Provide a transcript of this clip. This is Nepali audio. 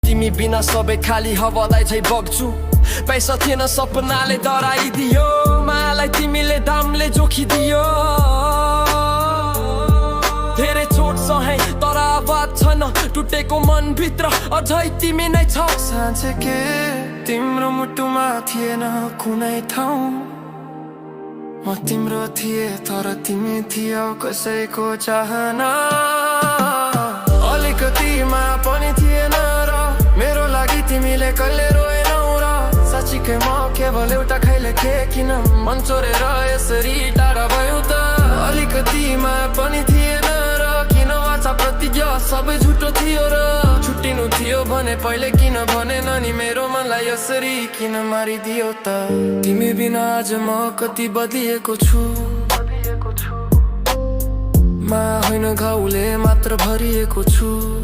तिमी बिना सबै खाली हावालाई झै बग्छु पैसा थिएन सपनाले डराइदियो मायालाई तिमीले दामले जोखिदियो धेरै चोट सहे तर आवाज छैन टुटेको मनभित्र अझै तिमी नै छौ साँच्चै के तिम्रो मुटुमा थिएन कुनै ठाउँ म तिम्रो थिए तर तिमी थियौ कसैको चाहना अलिकति माया पनि थिएन र मेरो लागि तिमीले कहिले रोएनौ र साँच्चीकै म केवल एउटा खैले के किन मन चोरेर यसरी टाढा भयो त अलिकति माया पनि थिएन र किन वाचा प्रतिज्ञा सबै झुटो थियो र छुट्टिनु थियो भने पहिले किन भनेन नि मेरो मनलाई यसरी किन मारिदियो त तिमी बिना आज म कति बदलिएको छु माया होइन घाउले मात्र भरिएको छु